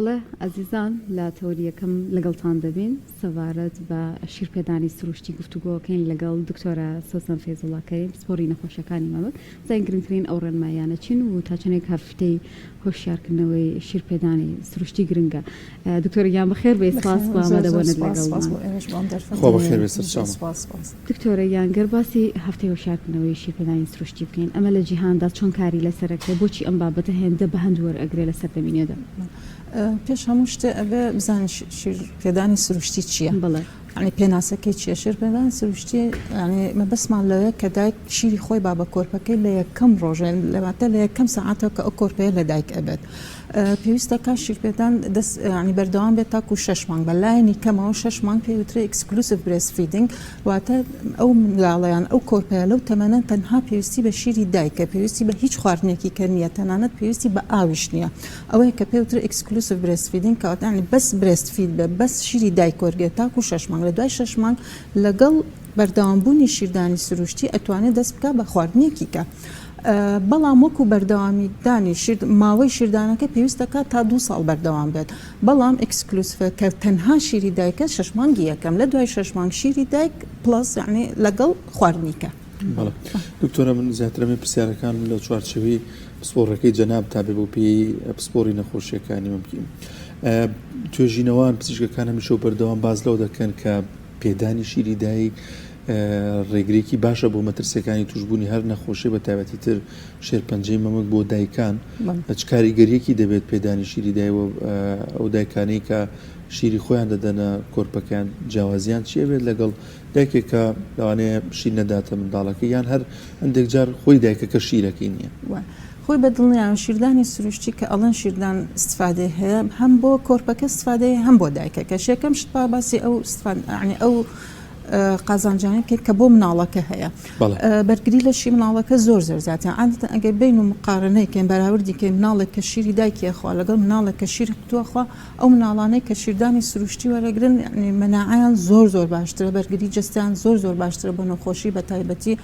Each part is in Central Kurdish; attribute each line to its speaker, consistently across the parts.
Speaker 1: بڵێ ئەزیزان لە تەوەری یەکەم لەگەڵتان دەبین سەبارەت بە شیرپێدانی سروشتی گفتوگۆکەین لەگەڵ دکتۆرە سەوسەن فەیزوڵا کەریم پسپۆڕی نەخۆشیەکانی مەمک بزانین گرنگترین ئەو ڕێنماییانە چین و تا چەندێک هەفتەی هۆشیارکردنەوەی شیرپێدانی سروشتی گرنگە دکتۆرە گیان بەخێر بێی سپاس بۆ ئامادەبوونت لەگەڵمان.
Speaker 2: خوا بەخێر بێ سەرچاوم.
Speaker 1: دکتۆرە گیان گەر باسی هەفتەی هۆشیارکردنەوەی شیرپێدانی سروشتی بکەین ئەمە لە جیهاندا چۆن کاری لەسەر ئەکرێ بۆچی ئەم بابەتە هێندە بە هەند وەرئەگرێ لە سەردەمی نوێدا؟
Speaker 3: پێش هەموو شتێ ئەبێ بزانین شیرپێدانی سروشتی چییە؟
Speaker 1: بەڵێ.
Speaker 3: یانی پێناسەکەی چییە؟ شیرپێدانی سروشتی یانی مەبەستمان لەوەیە کە دایک شیری خۆی با بە کۆرپەکەی لە یەکەم ڕۆژ واتە لە یەکەم سەعاتەوە کە ئەو کۆرپەیە لە دایک ئەبێت. پێویستە کا شیرپێدان دەست یانی بەردەوام بێت تاکوو شەش مانگ بە لایەنی کەمەوە شەش مانگ پێی وترێ exclusive breastfeeding واتە ئەو منداڵە یان ئەو کۆرپەیە لەو تەمەنە تەنها پێویستی بە شیری دایکە پێویستی بە هیچ خواردنێکی کە نییە تەنانەت پێویستی بە ئاویش نییە ئەوەیە کە پێی وترێ exclusive breastfeeding کەواتە یانی بەس breastfeed بێ بەس شیری دایک وەرگێ تاکوو شەش مانگ لە دوای شەش مانگ لەگەڵ بەردەوامبوونی شیردانی سروشتی ئەتوانێت دەست بکات بە خواردنێکی کە بەڵام وەکو بەردەوامی دانی شیر ماوەی شیردانەکە پێویست دەکات تا دوو ساڵ بەردەوام بێت بەڵام exclusive ە کە تەنها شیری دایکە شەش مانگی یەکەم لە دوای شەش مانگ شیری دایک plus یعنی لەگەڵ خواردنی کە.
Speaker 2: بەڵێ دکتۆرە من زیاتر ئەمەی پرسیارەکانم لە چوارچێوەی پسپۆڕەکەی جەناب تا بێ بۆ پێی پسپۆڕی نەخۆشیەکانی ممکن توێژینەوان پزیشکەکان هەمیشە و بەردەوام باس لەوە دەکەن کە پێدانی شیری دایک ڕێگرێکی باشە بۆ مەترسیەکانی توشبوونی هەر نەخۆشی بە تایبەتی تر شێرپەنجەی مەمک بۆ دایکان چ کاریگەریەکی دەبێت پێدانی شیری دای و ئەو دایکانەی کە شیری خۆیان دەدەنە کۆرپەکەیان جیاوازیان چیە بێت لەگەڵ دایکێک کە لەوانەیە شیر نەداتە منداڵەکەی یان هەر هەندێک جار خۆی دایکەکە شیرەکەی نییە.
Speaker 3: خۆی بە دڵنیام شیردانی سروشتی کە ئەڵێن شیردان استفادەی هەیە هەم بۆ کۆرپەکە استفادەی هەم بۆ دایکەکەش یەکەم شت با باسی ئەو استفاد یعنی ئەو قازانجانە بکەین کە بۆ مناڵەکە هەیە بەرگری لەشی مناڵەکە زۆر زۆر زیاتر عادەتەن ئەگەر بین و مقارنەی کەین بەراوردی کەین مناڵێک کە شیری دایکی ئەخوا لەگەڵ مناڵێک کە شیری قوتوو ئەخوا ئەو مناڵانەی کە شیردانی سروشتی وەرەگرن یعنی مەناعەیان زۆر زۆر باشترە بەرگری جەستەیان زۆر زۆر باشترە بۆ نەخۆشی بە تایبەتی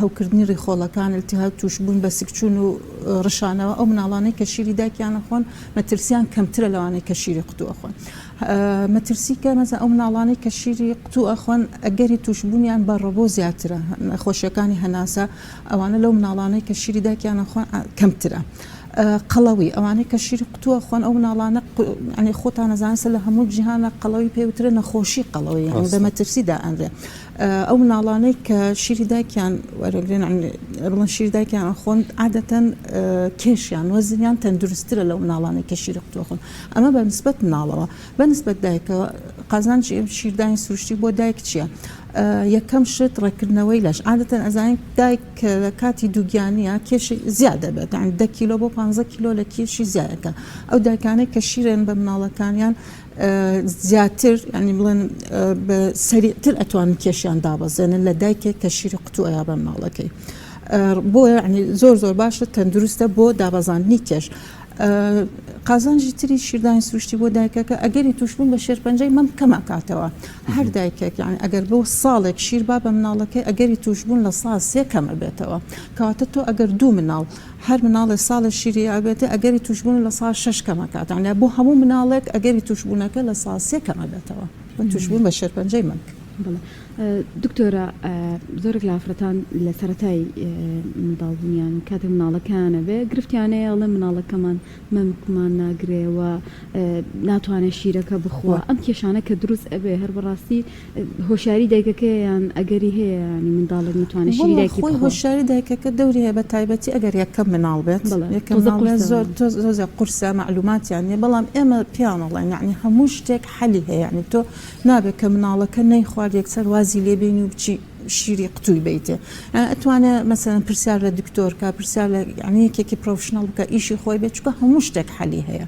Speaker 3: هەوکردنی ڕیخۆڵەکان التهاب تووشبوون بە سکچوون و ڕشانەوە ئەو مناڵانەی کە شیری دایکیان ئەخۆن مەترسیان کەمترە لەوانەی کە شیری قوتوو ئەخۆن مەترسی کە مەسەلەن ئەو مناڵانەی کە شیری قوتوو ئەخۆن ئەگەری تووشبوونیان بە ڕەبۆ زیاترە، نەخۆشیەکانی هەناسە ئەوانە لەو مناڵانەی کە شیری دایکیان ئەخۆن کەمترە. قەڵەوی ئەوانەی کە شیری قوتوو ئەخۆن ئەو مناڵانە یانی خۆتان ئەزانن سەر لە هەموو جیهانە قەڵەوی پێ وترێ نەخۆشی قەڵەوی یانی بە مەترسی دائەنرێ. ئەو مناڵانەی کە شیری دایکیان وەرەگرن بڵێن شیری دایکیان ئەخۆن عادەتەن کێشیان وەزنیان تەندروستترە لەو مناڵانەی کە شیری قوتوو ئەخۆن. ئەمە بە نسبەت مناڵەوە. بە نسبەت دایکەوە قازانجی شیردانی سروشتی بۆ دایک چییە؟ یەکەم شت ڕێککردنەوەی لەش عادەتەن ئەزانین دایک کە لە کاتی دووگیانیە کێشی زیاد دەبێت یانی دە کیلۆ بۆ 15 کیلۆ لە کێشی زیادەکە ئەو دایکانەی کە شیرێن بە مناڵەکانیان زیاتر ینی بڵێن بە سەریعتر ئەتوانن کێشیان دابەزێنن لە دایکێک کە شیری قوتوو ئەیا بە مناڵەکەی بۆیە ینی زۆر زۆر باشە تەندروستە بۆ دابەزاندنی کێش. قازانجی تری شیردانی سروشتی بۆ دایکەکە ئەگەری تووشبوون بە شێرپەنجەی مەمک کەم ئەکاتەوە هەر دایکێک یانی ئەگەر بۆ ساڵێک شیر با بە مناڵەکەی ئەگەری تووشبوون 3% کەم ئەبێتەوە کەواتە تۆ ئەگەر دوو مناڵ هەر مناڵێ ساڵێ شیری ئەبێتێ ئەگەری تووشبوون 6% کەم ئەکات یانی بۆ هەموو مناڵێک ئەگەری تووشبوونەکە 3% کەم ئەبێتەوە بە تووشبوون بە شێرپەنجەی مەمک.
Speaker 1: بەڵێ دکتۆرە زۆرێک لە ئافرەتان لە سەرەتای منداڵبوونیان و کاتێک مناڵەکەیان ئەبێ گرفتیان هەیە ئەڵێن مناڵەکەمان مەمکمان ناگرێ و ناتوانێت شیرەکە بخوا ئەم کێشانە کە دروست ئەبێ هەر بەڕاستی هۆشیاری دایکەکەیە یان ئەگەری هەیە یانی منداڵێک نەتوانێت شیری
Speaker 3: وەڵا
Speaker 1: دایکی
Speaker 3: خۆی
Speaker 1: بخوا؟
Speaker 3: هۆشیاری دایکەکە دەوری هەیە بە تایبەتی ئەگەر یەکەم مناڵ بێت
Speaker 1: بەڵێ
Speaker 3: یەکەم
Speaker 1: تۆزە
Speaker 3: مناڵ بێت
Speaker 1: قورسە
Speaker 3: زۆر تۆز تۆزێ قورسە مەعلوماتیان نیە بەڵام ئێمە پێیان ئەڵێین یانی هەموو شتێک حەلی هەیە یانی تۆ نابێت کە مناڵەکە نەیخوارد یەکسەر وازی لێ بێنی و بچی شیری قوتووی بەیتێ یانی ئەتوانێ مەسەلەن پرسیار لە دکتۆر کا پرسیار لە یانی یەکێکی professional بکە ئیشی خۆی بێت چونکە هەموو شتێک حەلی هەیە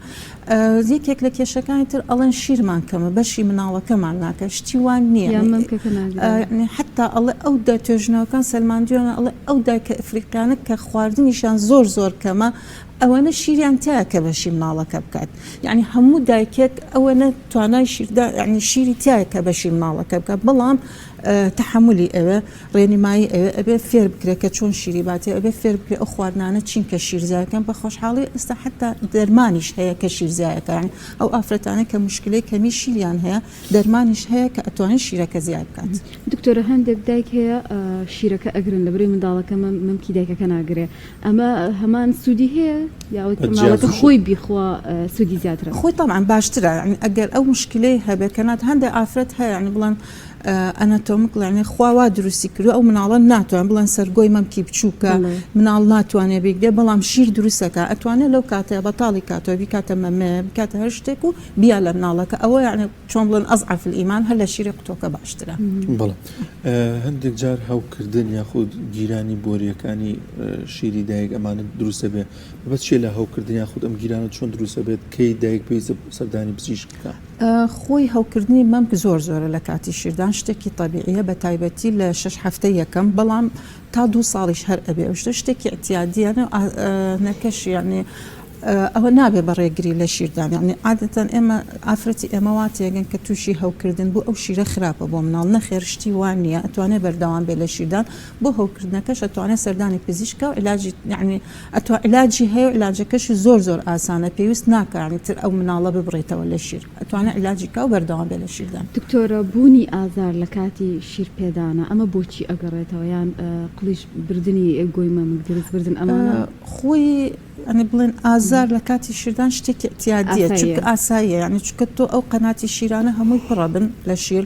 Speaker 3: یەکێک لە کێشەکانی تر ئەڵێن شیرمان کەمە بەشی مناڵەکەمان ناکە شتی وان نییە
Speaker 1: یان مەمکەکە ناگرێ
Speaker 3: یانی حەتا ئەڵێ ئەو دا توێژینەوەکان سەلماندویانە ئەڵێ ئەو دایکە ئەفریقیانە کە خواردنیشیان زۆر زۆر کەمە. ئەوەنە شیریان تیایە کە بەشی مناڵەکە بکات یعنی هەموو دایکێک ئەوەنە توانای شیردا یعنی شیری تیایە کە بەشی مناڵەکە بکات بەڵام تەحەمولی ئەوێ ڕێنمایی ئەوێ ئەبێ فێر بکرێت کە چۆن شیری باتێ ئەبێ فێر بکرێت ئەو خواردنانە چین کە شیر زیادەکەن بە خۆشحاڵی ئێستا حتا دەرمانیش هەیە کە شیر زیادەکە یعنی ئەو ئافرەتانە کە مشکلەی کەمی شیریان هەیە دەرمانیش هەیە کە ئەتوانێت شیرەکە زیاد بکات.
Speaker 1: دکتۆرە هەندێک دایک هەیە شیرەکە ئەگرن لەبەرەی منداڵەکە مەمکی دایکەکە ناگرێ ئەمە هەمان سوودی هەیە یا ئەوەی کە منداڵەکە خۆی بیخوا سوودی زیاترە؟
Speaker 3: خۆی تەبعەن باشترە یانی ئەگەر ئەو مشکلەی هەبێ کە نات هەندێک ئافرەت هەیە یانی بڵێن anatomically یانی خوا وا دروستی کردووە ئەو مناڵە ناتوان بڵێن سەرگۆی مەمکی بچووکە مناڵ ناتوانێ بیگرێ بەڵام شیر دروستەکە ئەتوانێت لەو کاتەیە بەتاڵی کاتەوە بیکاتە مەمێ بکاتە هەر شتێک و بیا لە مناڵەکە ئەوە یانی چۆن بڵێن اضعف الایمان هەر لە شیری قوتۆکە باشترە.
Speaker 2: بەڵێ هەندێک جار هەوکردن یاخود گیرانی بۆریەکانی شیری دایک ئەمانە دروستە بێ مەبەست چیە لە هەوکردن یاخود ئەم گیرانە چۆن دروستە بێت کەی دایک پێویستە سەردانی پزیشک بکا؟
Speaker 3: خۆی هەوکردنی مەمک زۆر زۆرە لە کاتی شیردان شتێکی تەبیعیە بە تایبەتی لە شەش هەفتەی یەکەم بەڵام تا دوو ساڵیش هەر ئەبێ ئەو شتە شتێکی ئیعتیادیە نەکەش یانی ئەوە نابێ بە ڕێگری لە شیردان یانی عادەتەن ئێمە ئافرەتی ئێمە وا تێگەن کە تووشی هەوکردن بوو ئەو شیرە خراپە بۆ مناڵ نەخێر شتی وا نییە ئەتوانێ بەردەوام بێ لە شیردان بۆ هەوکردنەکەش ئەتوانێ سەردانی پزیشک کا و عیلاجی یانی ئەتوا عیلاجی هەیە و عیلاجەکەشی زۆر زۆر ئاسانە پێویست ناکا یانی تر ئەو مناڵە ببڕێتەوە لە شیر ئەتوانێ عیلاجی کا و بەردەوام بێ لە شیردان.
Speaker 1: دکتۆرە بوونی ئازار لە کاتی شیر پێدانا ئەمە بۆچی ئەگەڕێتەوە یان قڵیش بردنی گۆی مەمک درز بردن ئەمانە؟
Speaker 3: خۆی یانی بڵێن ئازار لە کاتی شیردان شتێکی ئیعتیادیە چونکە ئاساییە یانی چونکە تۆ ئەو قەناتی شیرانە هەمووی پڕە بن لە شیر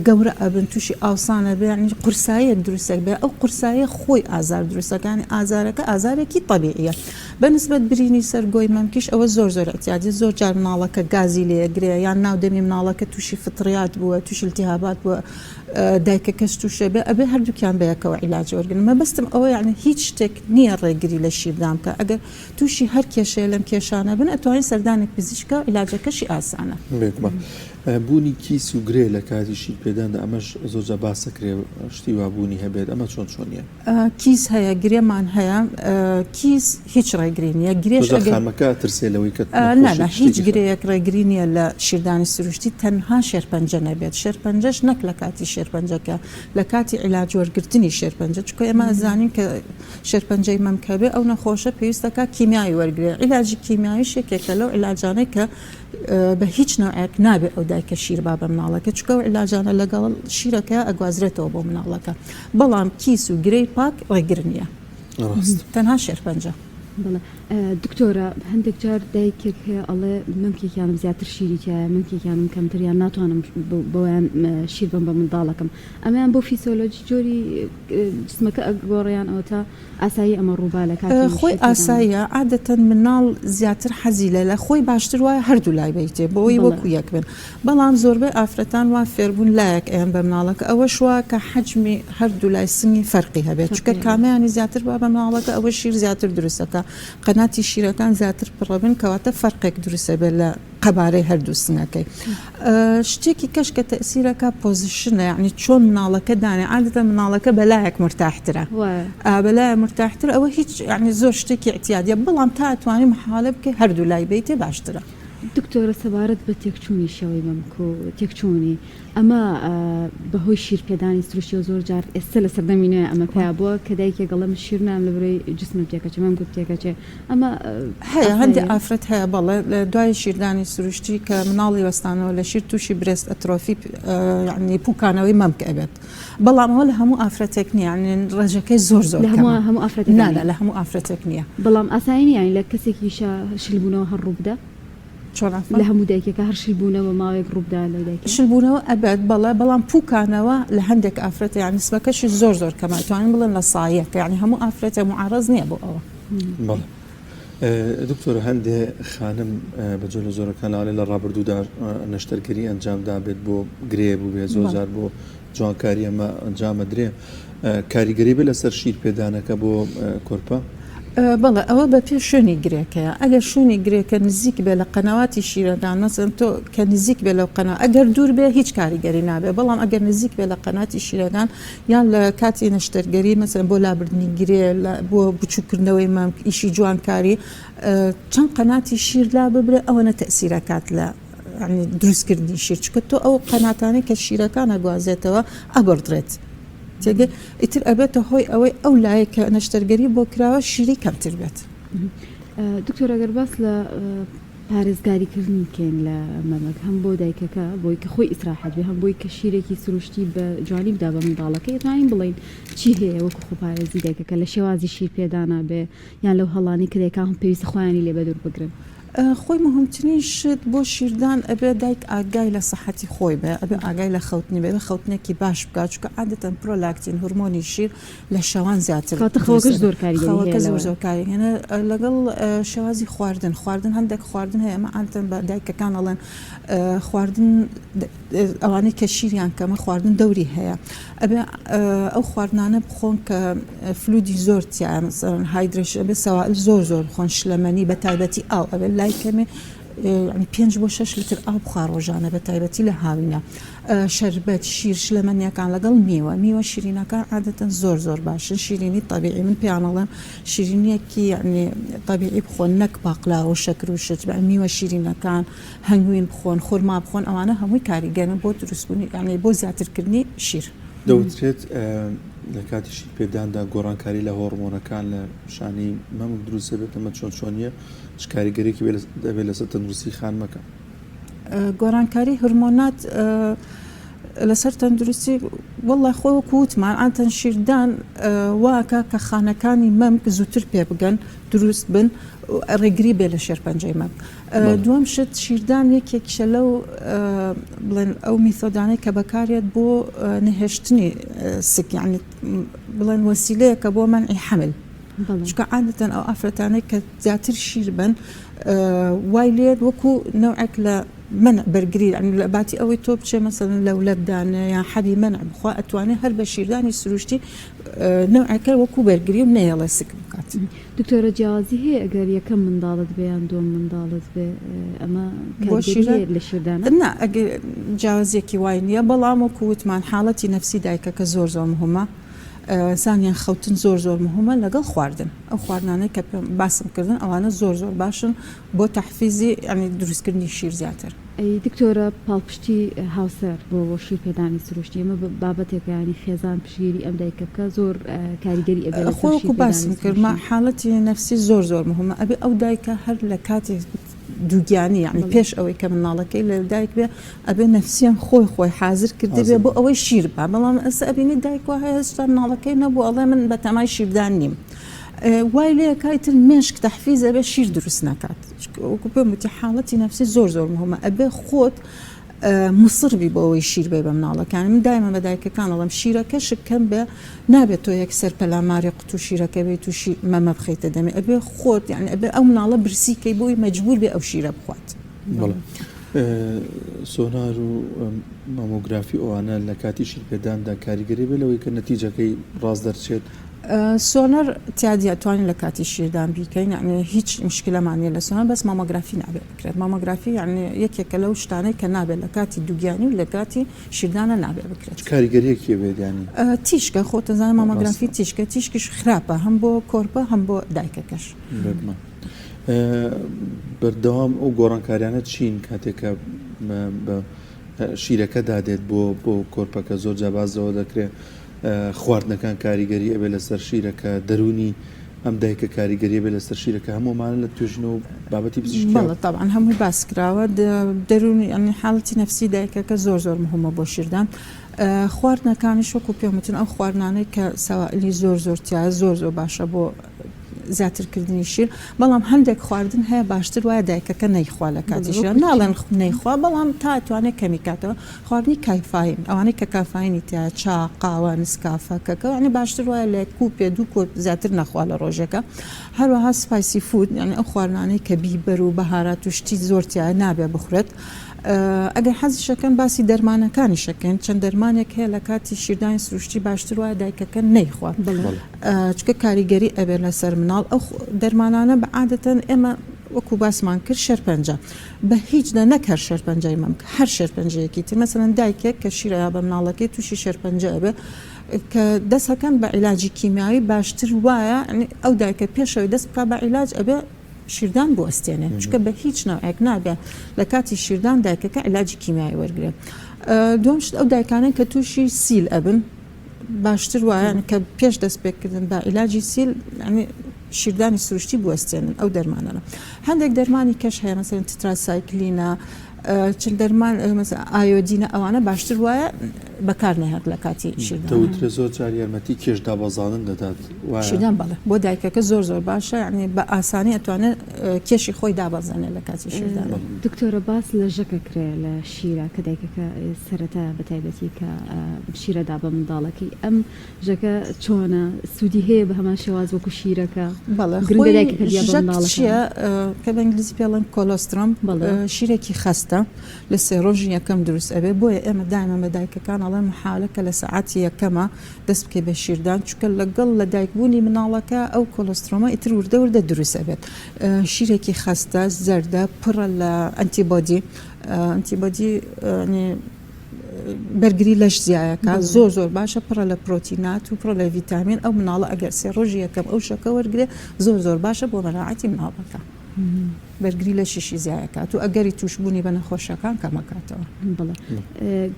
Speaker 3: گەورە ئەبن تووشی ئاوسانە بێ یانی قورساییەک دروستێک بێ ئەو قورساییە خۆی ئازار دروستەکانی ئازارەکە ئازارێکی تەبیعیە بە نسبەت برینی سەر گۆی مەمکیش ئەوە زۆر زۆر ئیعتیادی زۆر جار مناڵەکە گازی لێگرێ یان ناو دەمی مناڵەکە تووشی فطریات بووە تووشی التهابات بووە دایکەکەش تووشە بێ ئەبێ هەردووکیان بەیەکەوە عیلاج وەرگرن مەبەستم ئەوە یعنی هیچ شتێک نییە ڕێگری لە شیردان بکە ئەگەر تووشی هەر کێشەیە لەم کێشانە بن ئەتوانین سەردانی پزیشکە و عیلاجەکەشی ئاسانە.
Speaker 2: بێگومان بوونی کیس و گرێ لە کاتی شیرپێداندا ئەمەش زۆرجار باس دەکرێ شتی وا بوونی هەبێت ئەمە چۆن چۆنیە؟
Speaker 3: کیس هەیە گرێمان هەیە کیس هیچ ڕێگری نییە گرێش
Speaker 2: زۆرجار ئەگەر خانمەکە ئەترسێ لەوەی کە
Speaker 3: نا نا
Speaker 2: نەخۆشی
Speaker 3: هیچ
Speaker 2: شتێکی خراپ.
Speaker 3: گرێیەک ڕێگری نییە لە شیردانی سروشتی تەنها شێرپەنجە نەبێت شێرپەنجەش نەک لە کاتی شێرپەنجەکە لە کاتی عیلاج وەرگرتنی شێرپەنجە چونکە ئێمە ئەزانین کە شێرپەنجەی مەمک هەبێ ئەو نەخۆشە پێویست دەکات کیمیاوی وەرگرێ عیلاجی کیمیاویش یەکێکە لەو عیلاجانەی کە بە هیچ نەوعێک نابێ ئەو دایکە شیر با بە مناڵەکە چونکە ئەو عیلاجانە لەگەڵ شیرەکە ئەگوازرێتەوە بۆ مناڵەکە بەڵام کیس و گرێی پاک ڕێگر نییە تەنها شێرپەنجە.
Speaker 1: بەڵێ دکتۆرە هەندێک جار دایکێک هەیە ئەڵێ مەمکێکیانم زیاتر شیری تیایە مەمکێکیانم کەمتر یان ناتوانم بەویان شیر بەم بە منداڵەکەم ئەمەیان بۆ فیسۆلۆجی جۆری جسمەکە ئەگۆڕێ یان ئەوەتا ئاسایی ئەمە ڕووبا لە کاتی
Speaker 3: خۆی
Speaker 1: شیر پێدان؟
Speaker 3: ئاساییە عادەتەن مناڵ زیاتر حەزی لە لە خۆی باشتر وایە هەردوو لای بەیتێ بۆی
Speaker 1: بەڵێ.
Speaker 3: وەکو یەک بن بەڵام زۆربەی ئافرەتان وا فێربوون لایەک ئەیەن بە مناڵەکە ئەوەش وا کە حەجمی هەردوو لای سنگی فەرقی هەبێت چونکە
Speaker 1: فەرقی هەبێت.
Speaker 3: کامیانی زیاتر با بە مناڵەکە ئەوە شیر زیاتر دروست ئەکا قەناتی شیرەکان زیاتر پڕەبن کەواتە فەرقێک دروست ئەبێت لە قەبارەی هەردوو سنگەکەی شتێکی کەش کە تەئسیرەکە position ە یعنی چۆن مناڵەکە دانێ عادەتە مناڵەکە بەلایەک مرتاحترە بەلایە مرتاحتر ئەوە هیچ یعنی زۆر شتێکی اعتیادیە بەڵام تا ئەتوانی محاولە بکەی هەردوو لای بیتێ باشترە.
Speaker 1: دکتۆرە سەبارەت بە تێکچوونی شێوەی مەمک و تێکچوونی ئەمە بەهۆی شیر پێدانی سروشتیەوە زۆر جار ئێستا لە سەردەمی نوێ ئەمە پیا بووە کە دایکێک ئەڵێ من شیر نام لە برۆی جسمم تێکەچێ مەمکم تێکەچێ ئەمە
Speaker 3: هەیە هەندێ ئافرەت هەیە بەڵێ لە دوای شیردانی سروشتی کە مناڵی وەستانەوە لە شیر تووشی breast atrophy یعنی پوکانەوەی مەمک ئەبێت بەڵام ئەوە لە هەموو ئافرەتێک نییە یعنی ڕێژەکەی زۆر زۆر
Speaker 1: لە هەموو هەموو ئافرەتێک
Speaker 3: نا نا لە هەموو ئافرەتێک نییە
Speaker 1: بەڵام ئاسایی نییە یعنی لە کەسێکیشە شلبوونەوە هەر ڕووبدا
Speaker 3: چۆن عەفوا؟
Speaker 1: لە هەموو دایکێکا هەر شل بوونەوە ماوەیەک ڕووبدا لەو دایکە؟
Speaker 3: شل بوونەوە ئەبێت بەڵێ بەڵام پووکانەوە لە هەندێک ئافرەت یانی نسبەکەشی زۆر زۆر کەمە ئەتوانین بڵێن لە سایەک یانی هەموو ئافرەتێ موعەڕەز نییە بۆ ئەوە.
Speaker 2: بەڵێ دکتۆر هەندێ خانم بە جۆرە زۆرەکان لەوانەیە لە ڕابردوودا نەشتەرگەری ئەنجام دابێت بۆ گرێ بووبێت زۆر جار بۆ جوانکاری ئەمە ئەنجامەدرێ کاریگەری بێ لەسەر شیر پێدانەکە بۆ کۆرپە؟
Speaker 3: بەڵێ ئەوە بە پێ شوێنی گرێکەیە ئەگەر شوێنی گرێکە نزیک بێ لە قەنەواتی شیرەکان مەسەن تۆ کە نزیک بێ لەو قەنا ئەگەر دوور بێ هیچ کاریگەری نابێ بەڵام ئەگەر نزیک بێ لە قەناتی شیرەکان یان لە کاتی نەشتەرگەری مەسەن بۆ لابردنی گرێ بۆ بچووکردنەوەی مەمک ئیشی جوانکاری چەند قەناتی شیر لا ببرێ ئەوەنە تەسیرەکات لە دروستکردنی شیر چکە تۆ ئەو قەناتانەی کە شیرەکان ئەگوازێتەوە ئەبڕدرێت تێگەی ئیتر ئەبێتە هۆی ئەوەی ئەو لایەک کە نەشتەرگەری بۆ کراوە شیری کەمتر بێت.
Speaker 1: دکتۆر ئەگەر باس لە پارێزگاری کردنی بکەین لە مەمک هەم بۆ دایکەکە بۆی کە خۆی ئیسراحەت بێ هەم بۆی کە شیرێکی سروشتی بە جوانی بدا بە منداڵەکەی ئەتوانین بڵێین چی هەیە وەکو خۆپارێزی دایکەکە لە شێوازی شیر پێدانا بێ یان لەو هەڵانەی کە دایکان پێویستە خۆیانی لێ بەدوور بگرن؟
Speaker 3: خۆی موهمترین شت بۆ شیردان ئەبێ دایک ئاگای لە سەحەتی خۆی بێ ئەبێ ئاگای لە خەوتنی بێ خەوتنێکی باش بکات چونکە عادەتەن پرۆلاکتین هورمۆنی شیر لە شەوان زیاتر
Speaker 1: کاتە خەوەکەش زۆر کاریگەری هەیە
Speaker 3: خەوەکە زۆر زۆر کاریگەرە لەگەڵ شێوازی خواردن خواردن هەندێک خواردن هەیە ئەمە عادەتەن بە دایکەکان ئەڵێن خواردن ئەوانەی کە شیریان کەمە خواردن دەوری هەیە ئەبێ ئەو خواردنانە بخۆن کە fluid ی زۆر تیایە مەسەلەن hydration ئەبێ سەوائل زۆر زۆر بخۆن شلەمەنی بە تایبەتی ئاو ئەبێ لای کەمێ یعنی پێنج بۆ شەش لتر ئاو بخوا ڕۆژانە بە تایبەتی لە هاوینە شەربەت شیر شلەمەنیەکان لەگەڵ میوە میوە شیرینەکان عادەتەن زۆر زۆر باشن شیرینی تەبیعی من پێیان ئەڵێم شیرینیەکی یعنی تەبیعی بخۆن نەک پاقلاوە و شەکر و شت میوە شیرینەکان هەنگوین بخۆن، خورما بخۆن ئەوانە هەمووی کاریگەرن بۆ دروستبوونی یانی بۆ زیاترکردنی شیر.
Speaker 2: دەوترێت لە کاتی شیرپێداندا گۆڕانکاری لە هۆڕمۆنەکان لە شانی مەمک دروست دەبێت، ئەمە چۆن چۆنییە؟ چ کاریگەریەکی دەبێت لەسەر تەندروستی خانمەکە؟
Speaker 3: گۆڕانکاری هۆرمۆنات لەسەر تەندروستی وەڵا خۆ وەکو وتمان عادەتەن شیردان واکە کە خانەکانی مەمک زووتر پێ بگەن دروست بن ڕێگری بێ لە شێرپەنجەی مەمک. دووەم شت شیردان یەکێکیشە لەو بڵێن ئەو میتۆدانەی کە بەکارێت بۆ نەهێشتنی سک یعنی بڵێن وەسیلەیەکە بۆ مەنعی حەمل چونکە عادەتەن ئەو ئافرەتانەی کە زیاتر شیر بن وای لێت وەکو نەوعێک لە مەنع بەرگری یعنی لە باتی ئەوەی تۆ بچێ مەسەلەن لەولەب دانێ یان حەبی مەنع بخوا ئەتوانێ هەر بە شیردانی سروشتی نەوعێکە وەکو بەرگری و نەیەڵێ سک بکات.
Speaker 1: دکتۆرە جیاوازی هەیە ئەگەر یەکەم منداڵت بێ یان دووەم منداڵت بێ ئەمە کاریگەری هەیە لە شیردانە؟
Speaker 3: نا ئەگەر جیاوازیەکی وای نییە بەڵام وەکو وتمان حاڵەتی نەفسی دایکەکە زۆر زۆر مهمە سانیان خەوتن زۆر زۆر مهمە لەگەڵ خواردن ئەو خواردنانەی کە پێم باسم کردن ئەوانە زۆر زۆر باشن بۆ تەحفیزی یانی دروستکردنی شیر زیاتر.
Speaker 1: ئەی دکتۆرە پاڵپشتی هاوسەر بۆ بۆ شیر پێدانی سروشتی ئەمە بابەتێکە یانی خێزان پشتگیری ئەم دایکە بکا زۆر کاریگەری ئەبێ لەسەر
Speaker 3: خۆ
Speaker 1: شیر
Speaker 3: وەکو
Speaker 1: پێدانی
Speaker 3: باسم کرد ما
Speaker 1: سروشتی.
Speaker 3: حاڵەتی نەفسی زۆر زۆر مهمە ئەبێ ئەو دایکە هەر لە کاتی دووگیانی یانی
Speaker 1: بەڵێ.
Speaker 3: پێش ئەوەی کە منداڵەکەی لە دایک بێ ئەبێ نەفسیان خۆی خۆی حازر کردبێ
Speaker 2: حازر
Speaker 3: بۆ
Speaker 2: بێ.
Speaker 3: ئەوەی شیر با بەڵام ئێستا ئەبینی دایک وا هەیە هێشتا منداڵەکەی نەبووە ئەڵێ من بەتەمای شیردان نیم وای لێ ئەکا ئیتر مێشک تەحفیز ئەبێ شیر دروست نەکات وەکو پێم وتی حاڵەتی نەفسی زۆر زۆر مهمە ئەبێ خۆت مصر بی بۆ ئەوەی شیر بەی بە مناڵەکانی من دایمە بە دایکەکان ئەڵێم شیرەکەشت کەم بێ نابێت تۆ یەکسەر پەلاماری قوتو شیرەکە بیت و شیر مەمە بخەیتە دەمی ئەبێ خۆت یعنی ئەبێ ئەو مناڵە برسی کەی بۆی مەجبور بێ ئەو شیرە بخوات.
Speaker 2: بەڵێ سۆنار و مامۆگرافی ئەوانە لە کاتی شیرپێداندا کاریگەری بێ لەوەی کە نەتیجەکەی ڕاست دەرچێت؟
Speaker 3: سۆنەر تیادیە ئەتوانین لە کاتی شیردان بیکەین یعنی هیچ مشکلەمان نیە لە سۆنەر بەس مامۆگرافی نابێت بکرێت مامۆگرافی یعنی یەکێکە لەو شتانەی کە نابێت لە کاتی دووگیانی و لە کاتی شیردانە نابێت بکرێت.
Speaker 2: چ کاریگەریەکی ئەبێت یانی؟
Speaker 3: تیشکە خۆت ئەزانی مامۆگرافی تیشکە تیشکیش خراپە هەم بۆ کۆرپە هەم بۆ دایکەکەش.
Speaker 2: بێگومان بەردەوام ئەو گۆڕانکاریانە چین کاتێک کە بە شیرەکەدا دێت بۆ بۆ کۆرپەکە زۆر جا باس لەوە دەکرێت خواردنەکان کاریگەری ئەبێ لەسەر شیرەکە، دەروونی ئەم دایکە کاریگەری ئەبێ لەسەر شیرەکە، هەموو ئەمانە لە توێژینەوە و بابەتی پزیشکییە؟
Speaker 3: بەڵێ تەبعەن هەمووی باس کراوە، دەروونی یانی حاڵەتی نەفسی دایکەکە زۆر زۆر مهمە بۆ شیردان، خواردنەکانیش وەکو پێم وتن ئەو خواردنانەی کە سەوائلی زۆر زۆر تیایە زۆر زۆر باشە بۆ زیاتر کردنی شیر، بەڵام هەندێک خواردن هەیە باشتر وایە دایکەکە نەیخوا لە کاتی شیران، ناڵێن نەیخوا بەڵام تا ئەتوانێت کەمی کاتەوە، خواردنی کافاین ئەوانەی کە کافاینی تیایە چا، قاوە، نسکافە، کەکەو یانی باشتر وایە لە کوپێ دوو کوپ زیاتر نەخوا لە ڕۆژێکا هەروەها spicy food یانی ئەو خواردنانەی کە بیبەر و بەهارات و شتی زۆر تیایە نابێ بخورێت. ئەگەر حەزیشەکەن باسی دەرمانەکانیشەکەین چەند دەرمانێک هەیە لە کاتی شیردانی سروشتی باشتر وایە دایکەکە نەیخوات چونکە کاریگەری ئەبێت لەسەر مناڵ ئەو دەرمانانە بە عادەتەن ئێمە وەکو باسمان کرد شێرپەنجە بە هیچ نە نەک هەر شێرپەنجەی مەمک هەر شێرپەنجەیەکی تر مەسەلەن دایکێک کە شیر ئەیا بە مناڵەکەی تووشی شێرپەنجە ئەبێ کە دەست ئەکەن بە عیلاجی کیمیاوی باشتر وایە ئەو دایکە پێشەوەی دەست بکا بە عیلاج ئەبێ شیردان بوەستێنێ چونکە بە هیچ نەوعێک نابێ لە کاتی شیردان دایکەکە عیلاجی کیمیاوی وەرگێ دووەم شت ئەو دایکانەی کە تووشی سیل ئەبن باشتر وایە کە پێش دەست پێکردن بە عیلاجی سیل یعنی شیردانی سروشتی بوەستێنن ئەو دەرمانانە هەندێک دەرمانی کەش هەیە مەسەلەن تتراسایکلینە چل دەرمان ئایۆدینە ئەوانە باشتر وایە بەکار نەهات لە کاتی شیردان.
Speaker 2: دەوترێ زۆر جار یارمەتی کێش دابەزاندن دەدات
Speaker 3: وایە؟ شیردان بەڵێ بۆ دایکەکە زۆر زۆر باشە یعنی بە ئاسانی ئەتوانێت کێشی خۆی دابەزێنێت لە کاتی شیردان.
Speaker 1: دکتۆرە باس لە ژەکە کرێ لە شیرە کە دایکەکە سەرەتا بە تایبەتی کە شیرە دا بە منداڵەکەی ئەم ژەکە چۆنە سوودی هەیە بە هەمان شێواز وەکو شیرەکە؟
Speaker 3: بەڵێ خۆی ژەک چییە کە بە ئینگلیزی پێ ئەڵێن colostrum شیرێکی خەستە لە سێ ڕۆژی یەکەم دروست ئەبێ بۆیە ئێمە دایمە بە دایکەکان ئەڵێن محاولە کە لە سەعاتی یەکەمە دەست بکەی بە شیردان چونکە لەگەڵ لە دایکبوونی مناڵەکە ئەو colostrum ە ئیتر وردە وردە دروست ئەبێت شیرێکی خەستە زەردە پڕە لە antibody antibody بەرگری لەش زیایەکە زۆر زۆر باشە پڕە لە پرۆتینات و پڕە لە ڤیتامین ئەو مناڵە ئەگەر سێ ڕۆژی یەکەم ئەو شەکە وەرگێ زۆر زۆر باشە بۆ مەناعەتی مناڵەکە بەرگری لەشیشی زیایەکات و ئەگەری تووشبوونی بە نەخۆشیەکان کەمەکاتەوە.
Speaker 1: بەڵێ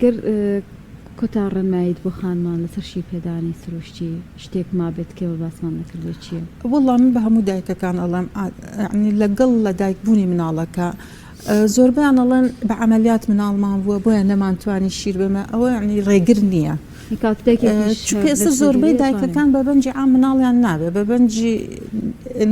Speaker 1: گەر کۆتا ڕێنماییت بۆ خانمان لەسەر شیرپێدانی سروشتی شتێک مابێت کە ئێمە باسمان نەکردبێت چییە؟
Speaker 3: وەڵا من بە هەموو دایکەکان ئەڵێم یەعنی لەگەڵ لەدایکبوونی مناڵەکە زۆربەیان ئەڵێن بە عەمەلیات مناڵمان بووە بۆیە نەمانتوانی شیر بەمە ئەوە یەعنی ڕێگر نییە. چونکە ئێستا زۆربەی دایکەکان بە بەنجی عام مناڵیان نابێ بە بەنجی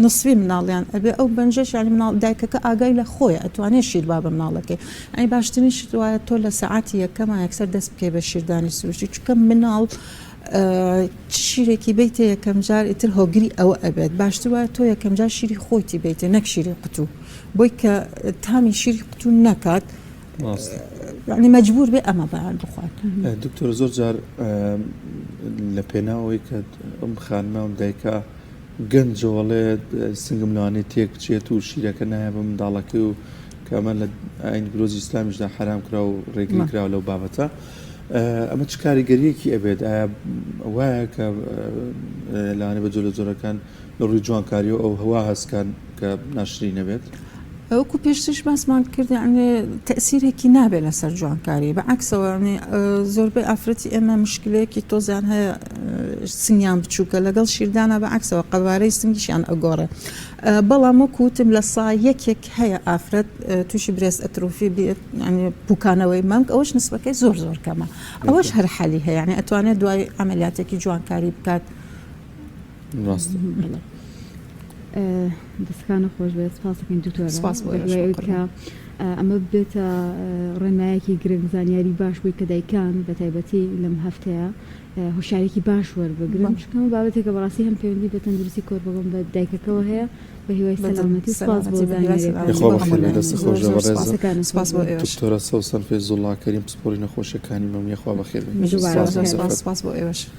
Speaker 3: نسفی مناڵیان ئەبێ ئەو بەنجەش یانی مناڵ دایکەکە ئاگای لە خۆیە ئەتوانێ شیر با بە مناڵەکەی یانی باشترین شت وایە تۆ لە سەعاتی یەکەما یەکسەر دەست بکەی بە شیردانی سروشتی چونکە مناڵ چ شیرێکی بیتە یەکەم جار ئیتر هۆگری ئەوە ئەبێت باشتر وایە تۆ یەکەم جار شیری خۆیتی بیتێ نەک شیری قوتوو بۆی کە تامی شیری قوتوو نەکات یعنی مەجبور بێ ئەمە بەیان بخوات.
Speaker 2: دکتۆر زۆر جار لە پێناوەی کە ئەم خانمە ئەم دایکە گەنجەوەڵێ سنگم لەوانەیە تێک بچێت و شیرەکە نایە بە منداڵەکەی و کە ئەمە لە ئاین پیرۆزی ئیسلامیشدا حەرام کرا و ڕێگری کراوە لەو بابەتە ئەمە چ کاریگەریەکی ئەبێت ئایا وایە کە لەوانەیە بە جۆرە جۆرەکان لە ڕووی جوانکاریەوە ئەو هەوا هەستکان کە ناشرین نەبێت؟
Speaker 3: وەکو پێشتریش باسمان کرد یعنی تەئسیرێکی نابێت لەسەر جوانکاری بە عەکسەوە یعنی زۆربەی ئافرەتی ئێمە مشکلەیەکی تۆزیان هەیە سنگیان بچووکە لەگەڵ شیردانە بە عەکسەوە قەبارەی سنگیشیان ئەگۆڕێ بەڵام وەکو وتم لە سا یەکێک هەیە ئافرەت تووشی breast atrophy بێت یعنی پوکانەوەی مەمک ئەوەش نسبەکەی زۆر زۆر کەمە ئەوەش هەر حەلی هەیە یعنی ئەتوانێت دوای عەمەلیاتێکی جوانکاری بکات
Speaker 2: ڕاستە.
Speaker 1: دەستەکانت خۆش بێت سپاس دەکەین دکتۆرە سپاس بۆ ئێوەش بەهیوای ئەوەی کە ئەمە ببێتە ڕێنمایەکی گرنگ زانیاری باش بووی کە دایکان بە تایبەتی لەم هەفتەیە هۆشیارێکی باش وەربگرن چونکە ئەمە بابەتێکە بەڕاستی هەم پەیوەندی بە تەندروستی کۆرپەکەم بە دایکەکەوە هەیە بە هیوای سەلامەتی و سپاس بۆ زانیاریەکان
Speaker 2: یاخوا بەخێر بێی دەستت خۆش بێ بەڕێزم
Speaker 3: سپاس بۆ ئێوەش
Speaker 2: دکتۆرە سەوسەن فەیزوڵڵا کەریم پسپۆڕی نەخۆشیەکانی مەم یاخوا بەخێر بێی
Speaker 3: سپاس بۆ ئێوەش.